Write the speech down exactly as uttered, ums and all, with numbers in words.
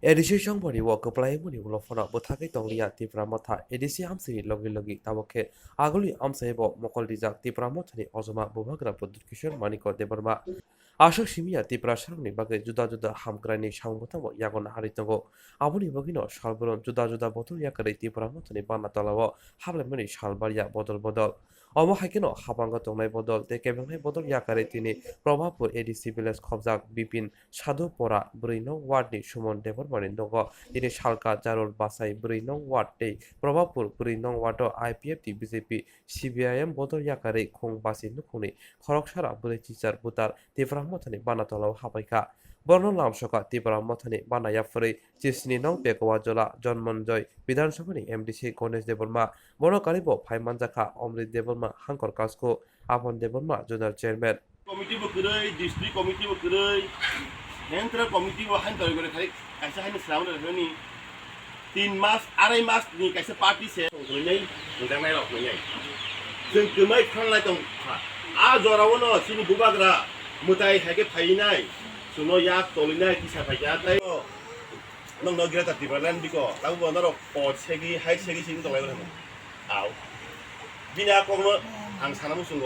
A D C songmani o kwplaimani ulo phano bwthagwi tongliya Tipra Motha A D C amchaini logi logi, tabuk khe agulni amchai bo mokol rijak Tipra Mothani ojoma Bubagra Pradyut Kishore Manikya Debbarma. Aswk simiya Tiprasarokni bagwi juda juda hamkraini samung bwtangbo yago naharwi tongo. Aboni bagwino salbrum juda juda bodol yakarwi Tipra Mothani bana tolao hablaimani sal barya bodol bodol. Omo hai kheno habango tongnai bodol tei kebengnai bodol yakarwi tini Probabpur A D C village khobjak Bipin Sadhu Pora bwrwi nong ward ni Suman Debbarmani nogo tini salka Jarul Bachai bwrwi nong ward tei Probabpur bwrwi nong ward o I P F T, B J P, C P I M bodol yakarwi khung basi nukhungni khoroksara bwrwi chichar butar Tipra Mothani bana tolao habaikha. Borokno lamsoka Tipra Mothani bana yaphurwi chisni nong Pekowa Jola Jonmonjoy Bidhan Sabhani M D C Ganesh Debbarma, bono karibo phai manjakha Omrit Debbarma, Hangkor Kasko, Apon Debbarma, Zonal Chairman. Committee bo kwrwi, district committee bo kwrwi, central committee bo hain tongwi gore khai kaisa haino swnamwi rwkha nini tin mas, arai mas ni kaisa party se tongkhlai nai, wngjak nai rok nai. Chwng kwmai phanlai tong kha. A jora o no chini Bubagra mwtai hai khe phai nai, chwngno yak tolwi nai tisa phai kha tei o nokno Greater Tipraland biko tabuk bo norok pot segwi hai segwi simi tong lai rwkha. Au. Bini a kokno ang sana muchungo.